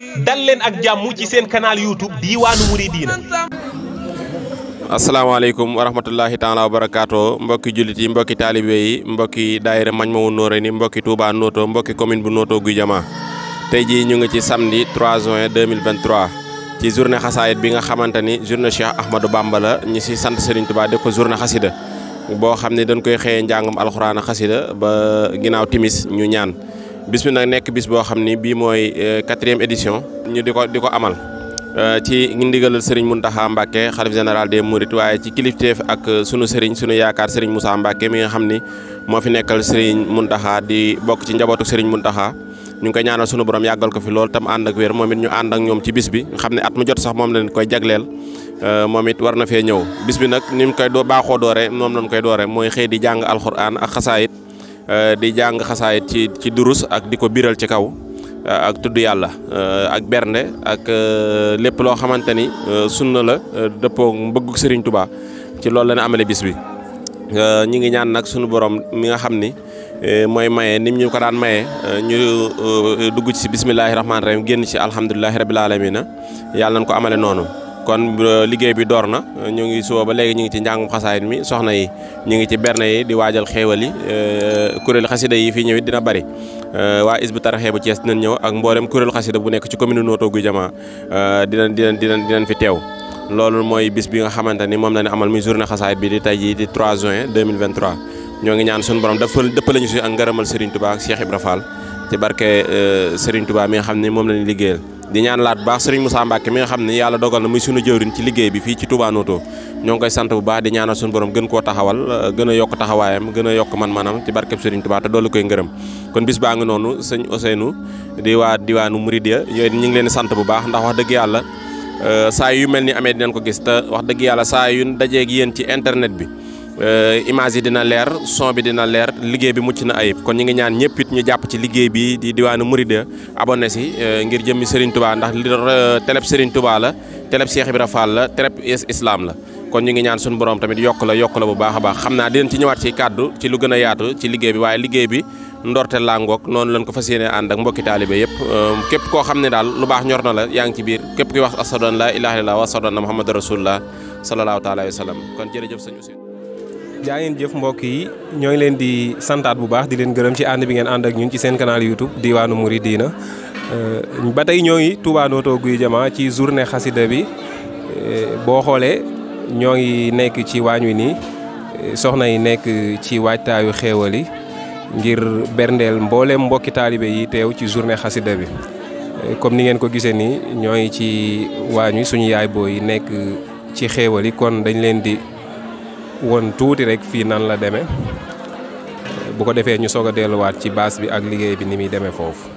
dal leen ak jàmm ci seen canal YouTube Diiwaanu Mouridina. asalaamaaleykum wa rahmatullahi taala wa barakaatu mbokki jullit yi mbokki taalibe yi mbokki daayira Majmahun Nurayni mbokki Touba Noto mbokki commune bu Noto Guy Jama. tey jii ñu ngi ci samedi 3 juin 2023 ci journée xasaayit bi nga xamante ni journée Cheikh Ahmadou Bamba la ñi si sant Serigne Touba def ko journée xasida boo xam ne dañ koy xëyee njàngum alxuraan xasida ba ginnaaw timis ñu ñaan bis bi nag nekk bis boo xam ni bii mooy 4e édition ñu di ko amal ci ndigalal Serigne Mountakha Mbacké xalif général des Mourides waaye ci kilifteef ak sunu Serigne sunu yaakaar Serigne Moussa Mbacké mi nga xam ni moo fi nekkal Serigne Mountakha di bokk ci njabootu Serigne Mountakha ñu ngi koy ñaanal sunu borom yàggal ko fi lool tam ànd ak wér moom it ñu ànd ak ñoom ci bis bi xam ne at mu jot sax moom lañ koy jagleel moom it war na fee ñëw bis bi nag ni mu koy baaxoo doore moom lañ koy doore mooy xëy di jàng alxuraan ak xasaayit di jàng xasaayit ci durus ak di ko biral ci kaw ak tudd yàlla ak bernde ak lépp loo xamante ni sunna la dëppoo mbëggu Serigne Touba ci loolu la ñu amale bis bi ñi ngi ñaan nag sunu borom mi nga xam ni mooy maye nim ñu ko daan maye ñu dugg ci bismillahi rahmaani rahim génn ci alhamdulilahi rabil alamina yàlla nañ ko amale noonu kon liggéey bi door na ñu ngi suba ba léegi ñu ngi ci njàngum xasaayit mi soxna yi ñu ngi ci berne yi di waajal xéewal yi kuréel xasida yi fii ñëwit dina bari waa Hizbut Tarqiyyah bu Thiès dinañ ñëw ak mboolem kuréel xasida bu nekk ci commune Noto Guy Jama dinañ fi teew loolu mooy bis bi nga xamante ni moom la ñu amal muy journée xasaayit bi di tey jii di 3 juin 2023 ñoo ngi ñaan suñu borom dëppale ñu si ak ngërëmal Serigne Touba ak Cheikh Ibra Fall ci barke Serigne Touba mi nga xam ne moom la ñu liggéeyal di ñaan laat bu baax Serigne Moussa Mbacké mi nga xam ne yàlla dogal na muy sunu jëwriñ ci liggéey bi fii ci Touba Noto ñoo ngi koy sant bu baax di ñaanal suñu borom gën koo taxawal gën a yokk taxawaayam gën a yokk man-manam ci barkeb Serigne Touba te doolu koy ngërëm kon bis baa ngi noonu sëñ Ousseynou di waa Diiwaanu Mouridina yooyu ñu ngi leen di sant bu baax ndax wax dëgg yàlla saa yu mel ni amee dinañ ko gis te wax dëgg yàlla saa yu dajeeg yéen ci internet bi image yi dina leer son bi dina leer liggéey bi mucc na ayib kon ñu ngi ñaan ñëpp it ñu jàpp ci liggéey bi di Diiwaanu Mouridina abonné si ngir jëmmi Serigne Touba ndax teleb Serigne Touba la teleb Cheikh Ibra Fall la teleb islam la kon ñu ngi ñaan suñu borom tamit yokk la bu baax a baax xam naa dinañ ci ñëwaat ci kàddu ci lu gën a yaatu ci liggéey bi waaye liggéey bi ndorte langoog noonu lañ ko fas yéene ànd ak mbokki taalibe yëpp képp koo xam ne daal lu baax ñor na la yaa ngi ci biir képp kuy wax ashadu an laa ilaaha illallaah wa ashadu anna muhammadan rasulullah sallallahu taala alayhi wa sallam kon jërëjëf sëñ Ousseynou. jaa ngeen jëf mbokk yi ñoo ngi leen di santaat bu baax di leen gërëm ci ànd bi ngeen ànd ak ñun ci seen canal YouTube Diiwaanu Mouridina ba tey ñoo ngi Touba Noto Guy Jama ci journée xasida bi boo xoolee ñoo ngi nekk ci waañ wi nii soxna yi nekk ci waajtaayu xéewal yi ngir berndeel mboolem mbokki taalibe yi teew ci journée xasida bi comme ni ngeen ko gisee nii ñoo ngi ci waañ wi suñu yaay boo yi nekk ci xéewal yi kon dañ leen di won tuuti rek fii nan la demee bu ko defee ñu soog a delluwaat ci baas bi ak liggéey bi ni muy demee foofu.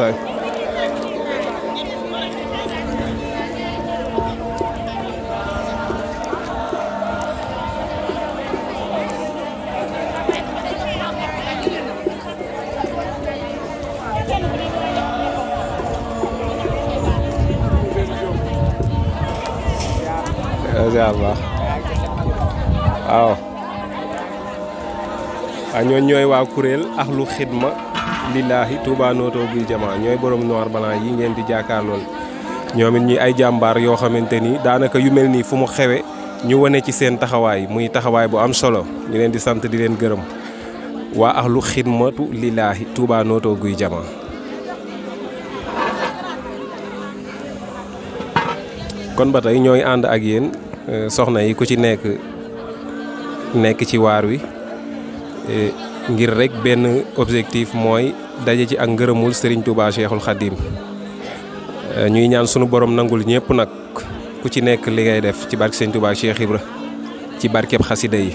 kay waaw ñooñ ñooy waa kuréel Ahlu Xidma Lillaahi Touba Noto Guy Jama ñooy borom noir blanc yi ngeen di jàkkaarlool ñoom it ñi ay jàmbaar yoo xamante ni daanaka yu mel nii fu mu xewe ñu wane ci seen taxawaay muy taxawaay bu am solo ñu leen di sant di leen gërëm waa Ahlu Xidmatu Lillaahi Touba Noto Guy Jama. kon ba tey ñooy ànd ak yéen soxna yi ku ci nekk ci waar wi ngir rek benn objectif mooy daje ci ak ngërëmul Serigne Touba Cheikhul Khadim ñuy ñaan sunu borom nangul ñëpp nag ku ci nekk li ngay def ci barke Serigne Touba Cheikh Ibra ci barkeb xasida yi.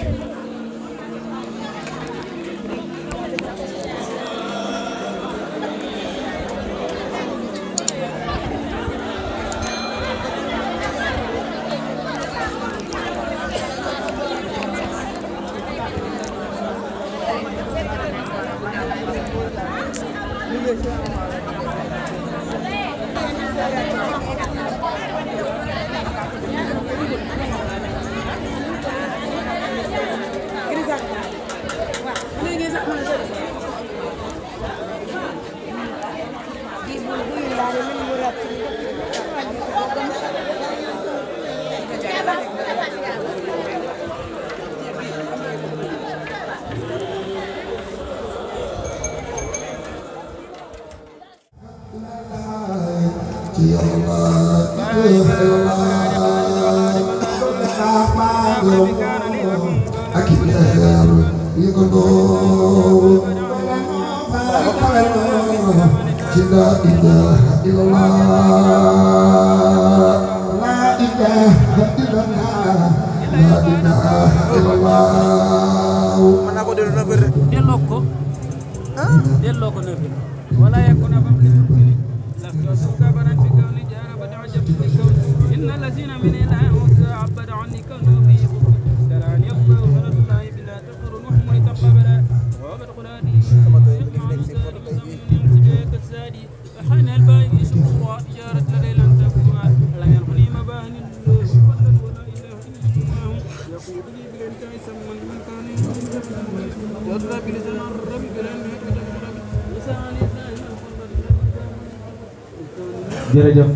jërëjëf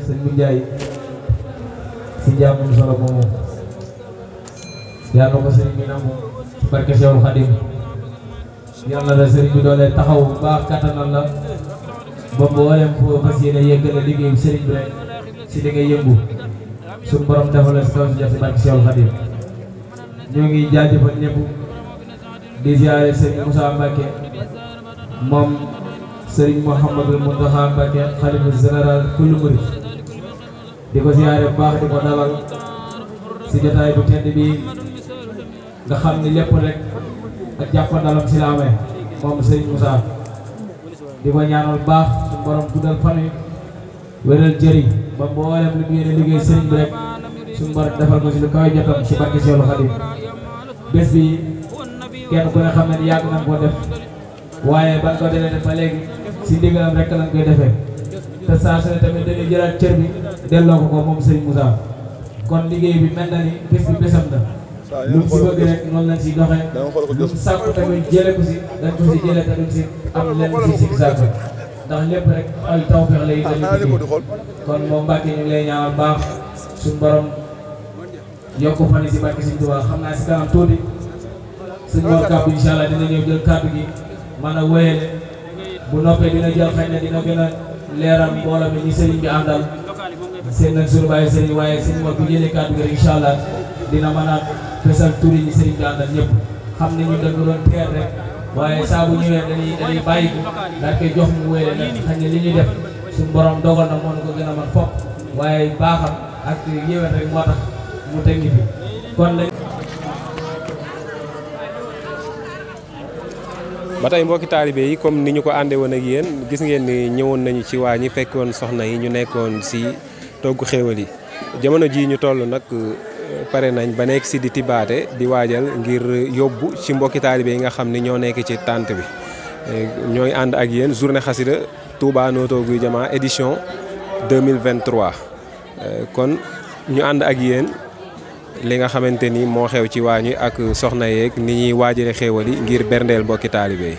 sëñ bi Ndiaye si jàmm solo moomu yàlla ko sëriñ bi nangu barke Cheikhul Khadim yàlla la sëriñ bi doole taxaw bu baax kattanal la ba mboolem foo fas yéene yëggale liggéeyu sëriñ bi rek si li nga yëngu suñu borom defal la si kaw si jot si barke Cheikhul Khadim ñoo ngi jaajëfal ñëpp di ziare sëriñ Moussa Mbacke moom Sëriñ Mouhamadou Mountakha Mbacké xalifa général kullu murid di ko ziyaare bu baax di ko dalal si jotaay bu tedd bi nga xam ni lépp rek ak jàppandalam si la amee moom Sëriñ Moussa di ko ñaanal baax suñu borom guddal fan wi wéral jëri ba mboolem li mu yéene liggéey sëriñ bi rek suñu borom defal ko si lu kaw jotam si barke Cheikhul Khadim bés bi kenn ku ne xam ne yàgg nañ koo def waaye ban ko delee def ba léegi si ndigalam rek lañ koy defee te saa su ne tamit dañuy jëlaat cër bi delloo ko moom Serigne Moussa kon liggéey bi mel na ni bés bi bésam la lu mu si bëgg rek noonu lañ siy doxee lu mu sàkku tamit jëlee ko si dañ ko si jëlee tamit si am lenn si sàkku ndax lépp rek ay tawfeex lay dañuy kon moom Mbacke ñu ngi lay ñaanal baax suñu borom yokk fan yi si barke Serigne Touba xam naa si kanam tuuti suñu war kàddu incha allah dina ñëw jël kàddu gi mën a wéyale bu noppee dina jël xëy na dina gën a leeral mbooloo mi ñi sëriñ bi àndal seen nañ suñu bàyyi sëriñ waaye sëriñ ma bu jëlee kàddu gi incha allah dina mën a fesal tur yi ñi sëriñ bi àndal ñëpp xam ne ñu dañ ko doon teer rek waaye saa bu ñëwee dañuy bàyyi ko daal koy jox mu wéyale nag xëy na li ñuy def suñu borom dogal na moo ko gën a mën fopp waaye baaxam ak yéwén rek moo tax mu teg ñu fi kon ba tey mbokki taalibe yi comme ni ñu ko àndee woon ak yéen gis ngeen ni ñëwoon nañu ci waa ñi fekkoon soxna yi ñu nekkoon si togg xéewal yi jamono jii ñu toll nag pare nañ ba nekk si di tibaate di waajal ngir yóbbu ci mbokki taalibe yi nga xam ni ñoo nekk ci tànt bi ñooy ànd ak yéen journée xasida Touba Noto Guy Jama édition 2023 kon ñu ànd ak yéen li nga xamante ni moo xew ci waañu ak soxna yeeg ni ñuy waajale xéewal yi ngir berndeel mbokki taalibe yi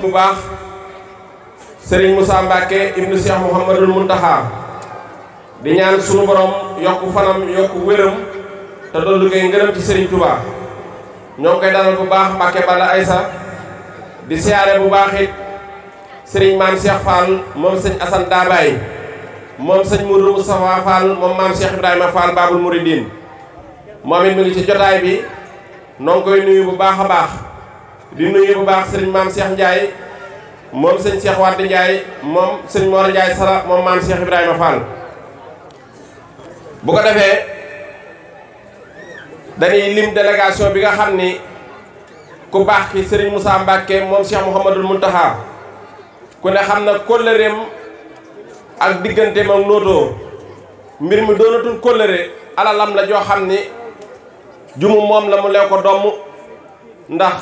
bu baax Serigne Moussa Mbacke ibnu Cheikh Mouhamadul Muntaha di ñaan sunu borom yokku fanam yokku wéram te dollu koy ngërëm ci Serigne Touba ñoo koy dalal bu baax Mbacke Balla Aïssa di siyaare bu baax it Serigne Maam Cheikh Fall moom sëñ Assane Dabaye moom sëñ Moudou Moustapha Fall moom Maam Cheikh Ibrahima Fall Babul Mouridine moom it mi ngi ci jotaay bi noo ngi koy nuyu bu baax a baax di nuyu bu baax sëriñ Maam Cheikh Ndiaye moom sëñ Cheikh Wade Ndiaye moom sëñ Mor Ndiaye Sara moom Maam Cheikh Ibrahima Fall bu ko defee dañuy lim délégation bi nga xam ni ku baax ki sëriñ Moussa Mbacke moom Cheikh Mouhamadul Muntaha ku ne xam na kóllëreem ak digganteem ak Noto mbir mi doonatul kóllëre alalam la joo xam ni jumu moom la mu lew ko domm ndax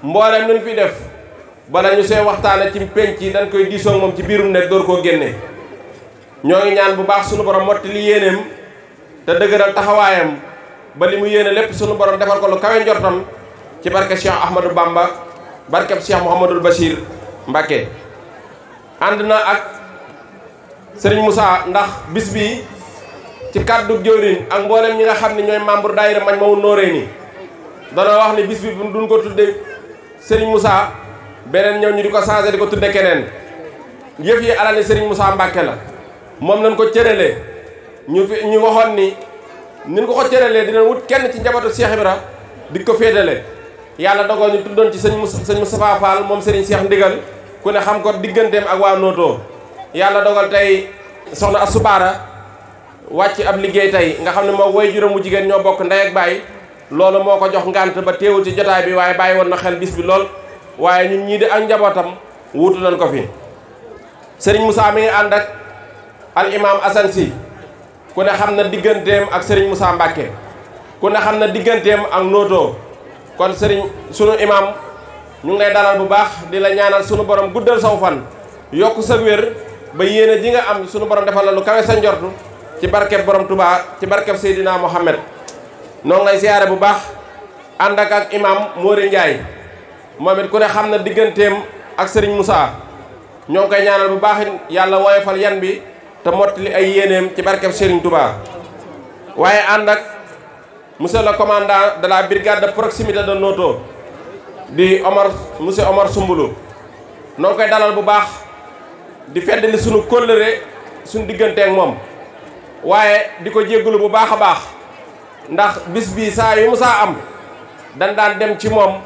mboolem lu ñu fi def bala ñu see waxtaane ci penc yi dañ koy diisoo moom ci biirum nekk door koo génne ñoo ngi ñaan bu baax sunu borom motti li yéeneem te dëgëral taxawaayam ba li mu yéene lépp sunu borom defal ko lu kawe njortam ci barke Cheikh Ahmadou Bamba barkeb Cheikh Mouhamadul Bachir Mbacke ànd na ak Serigne Moussa ndax bis bi ci kàddu jëwriñ ak mboolem ñi nga xam ne ñooy membre daayira Majmahun Nurayni dana wax ni bis bi duñ ko tudde Serigne Moussa beneen ñëw ñu di ko changé di ko tudde keneen yëf yi alali Serigne Moussa Mbacke la moom lañ ko cëralee ñu waxoon ni nin ko cëralee dina wut kenn ci njabootu Cheikh Ibra di ko féetale yàlla dogal ñu tuddoon ci sëñ Moustapha Fall moom Serigne Cheikh Ndigal ku ne xam ko digganteem ak waa Noto yàlla dogal tey soxna Asubaara wàcc ab liggéey tey nga xam ne moo woy juróom mu jigéen ñoo bokk ndey ak baay loolu moo ko jox ngànt ba teewul ci jotaay bi waaye bàyyi woon na xel bis bi lool waaye ñun ñii di ak njabootam wuutu nañ ko fi Serigne Moussa mi ngi ànd ak al imam Assane Sy ku ne xam na digganteem ak Serigne Moussa Mbacke ku ne xam na digganteem ak Noto kon Serigne sunu imam ñu ngi lay dalal bu baax di la ñaanal sunu borom guddal saw fan yokk sa wér ba yéene ji nga am sunu borom defal la lu kawe sa njortu ci barkeb borom Touba ci barkeb Seydina Mohamed noo ngi lay siyaare bu baax ànd ak imam Mori Ndiaye moom it ku ne xam na digganteem ak Serigne Moussa ñoo ngi koy ñaanal bu baax yàlla woyofal yan bi te mottali ay yéeneem ci barkeb Serigne Touba waaye ànd ak monsieur le commandant de la brigade de proximité de Noto di monsieur Omar Sumbulu noo ngi koy dalal bu baax di feddali sunu kóllëre suñu digganteek moom waaye di ko jéggalu bu baax a baax ndax bis bii saa yu Moussa am dan daan dem ci moom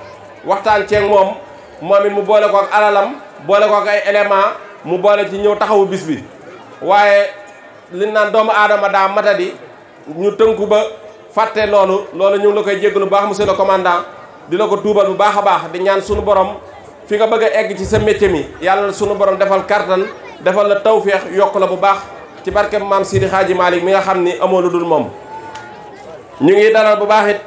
waxtaan ceeg moom it mu boole ko ak alalam boole ko ak ay élément mu boole ci ñëw taxawu bis bi waaye li naan doomu aadama daa matadi ñu tënku ba fàtte loolu ñu ngi la koy jéggalu bu baax monsieur le commandant di la ko tuubal bu baax a baax di ñaan suñu borom fi nga bëgg a egg ci sa métier mi yàlla sunu borom defal kartan defal la tawféex yokk la bu baax ci barke maam Sidi Xaaji Malick mi nga xam ni amoo lu dul moom. ñu ngi dalal bu baax it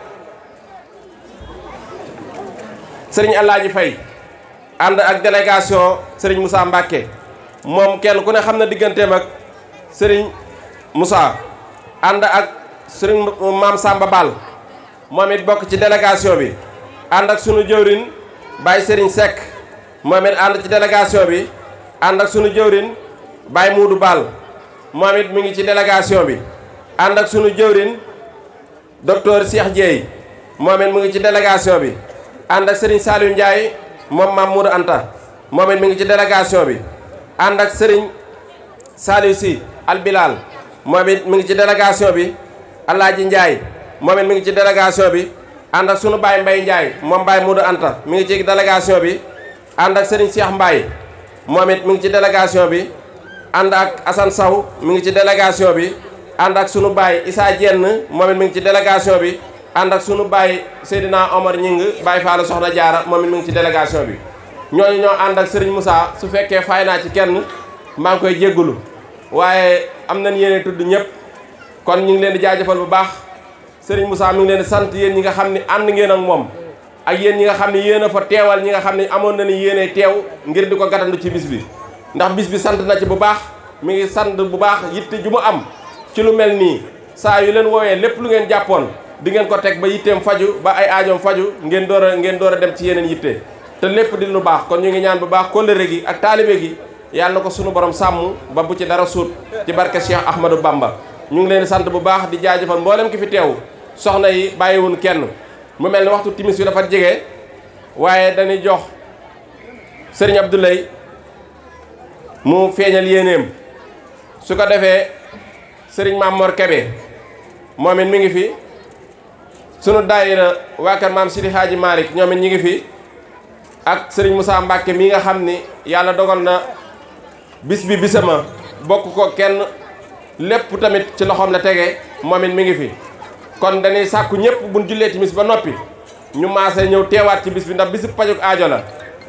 sëriñ Alaaji Fay ànd ak délégation sëriñ Moussa Mbacke moom kenn ku ne xam na digganteem ak sëriñ Moussa ànd ak sëriñ maam Samba Ball moom it bokk ci délégation bi ànd ak sunu jëwrin Baye Serigne Seck moom it ànd ci délégation bi ànd ak sunu jëwrin Baye Moudou Ball moom it mi ngi ci délégation bi ànd ak sunu jëwrin docteur Cheikh Dieye moom it mu ngi ci délégation bi ànd ak Serigne Saliou Ndiaye moom Mame Moudou Anta moom it mi ngi ci délégation bi ànd ak Serigne Saliou Sy Al Bilal moom it mi ngi ci délégation bi Alaaji Ndiaye moom it mi ngi ci délégation bi ànd ak sunu Baye Mbaye Ndiaye moom Baye Moudou Anta mi ngi ci délégation bi ànd ak Serigne Cheikh Mbaye moom it mi ngi ci délégation bi ànd ak Assane Sow mi ngi ci délégation bi ànd ak sunu Baye Issa Dieng moom it mi ngi ci délégation bi ànd ak sunu Baye Seydina Omar Ñing Baye Fallou Soxna Jaara moom it mi ngi ci délégation bi ñooñu ñoo ànd ak Serigne Moussa su fekkee fay naa ci kenn maa ngi koy jéggulu waaye am nañ yéene tudd ñëpp kon ñu ngi leen di jaajëfal bu baax Serigne Moussa mi ngi leen di sant yéen ñi nga xam ne ànd ngeen ak moom ak yéen ñi nga xam ne yéen a fa teewal ñi nga xam ne amoon na ni yéene teew ngir di ko gàttandu ci bis bi ndax bis bi sant na ci bu baax mi ngi sant bu baax yitte ju mu am ci lu mel nii saa yu leen woowee lépp lu ngeen jàppoon di ngeen ko teg ba yitteem faju ba ay aajoom faju ngeen door a dem ci yeneen yitte te lépp di lu baax kon ñu ngi ñaan bu baax kóllëre gi ak taalibe gi yàlla na ko sunu borom sàmm ba bu ci dara suut ci barke Cheikh Ahmadou Bamba ñu ngi leen di sant bu baax di jaajëfal mboolem ki fi teew soxna yi bàyyiwun kenn mu mel ni waxtu timis bi dafa jege waaye dañuy jox Serigne Abdoulaye mu feeñal yéeneem su ko defee Serigne Mamor Kebe moom it mi ngi fi sunu daayira waa kër maam Sidi Hadji Malick ñoom it ñi ngi fi ak Serigne Moussa Mbacke mi nga xam ni yàlla dogal na bis bi bisama bokk ko kenn lépp tamit ci loxoom la tege moom it mi ngi fi kon dañuy sàkku ñëpp buñ jullee timis ba noppi ñu maase ñëw teewaat ci bis bi ndax bisub pajuk aajo la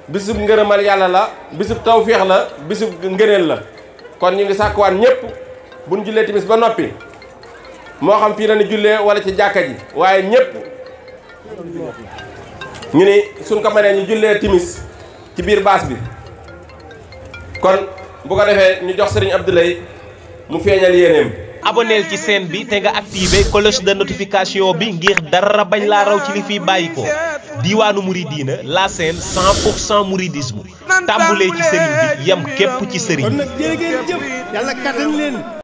bisub ngërëmal yàlla la bisub tawféex la bisub ngëneel la kon ñu ngi sàkkuwaat ñëpp buñ jullee timis ba noppi moo xam fii la ni jullee wala ci jàkka ji waaye ñëpp ñu ni suñ ko mënee ñu jullee timis ci biir baas bi kon bu ko defee ñu jox Serigne Abdoulaye mu feeñal yéeneem. aboneel ci chaîne bi te nga activé cloche de notification bi ngir dara bañ laa raw ci li fiy bàyyi ko Diwaanu Mouridina la chaîne 100% mouridisme tàmbulee ci sëriñ bi yem képp ci sëriñ bi.